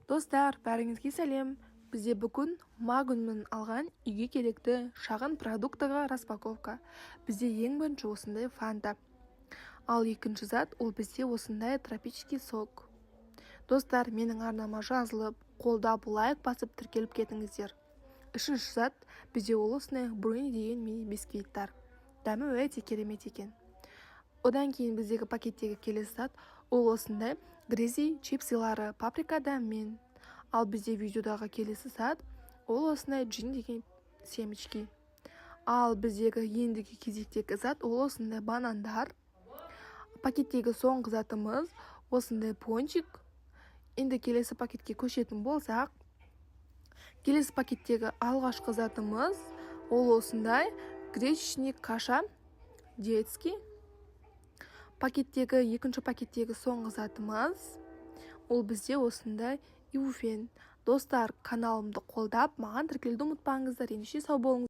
Достар, бәріңізге сәлем! Бізде бүгін Магнумнан алған үйге керекті шағын продуктыға распаковка. Бізде ең бірінші осындай Фанта, ал екінші зат ол бізде осындай тропический сок. Достар, менің арнама жазылып, қолдап, лайк басып, тіркеліп кетіңіздер. Үшінші зат бізде ол осындай Бруни деген мини бисквиттар, дәмі өте керемет екен. Одан кейін біздегі пакеттегі келесі зат ол осындай Грези чипсылары паприка дәмімен. Ал бізде видеодағы келесі зат ол осындай Джин деген семечки. Ал біздегі ендігі кезектегі зат ол осындай банандар. Пакеттегі соңғы затымыз осындай пончик. Енді келесі пакетке көшетін болсақ, келесі пакеттегі алғашқы затымыз ол осындай гречневый каша детский. Пакеттегі екінші пакеттегі соңғы затымыз ол бізде осындай ибуфен. Достар, каналымды қолдап, маған тіркелуді ұмытпаңыздар. Ендеше, сау болыңыз.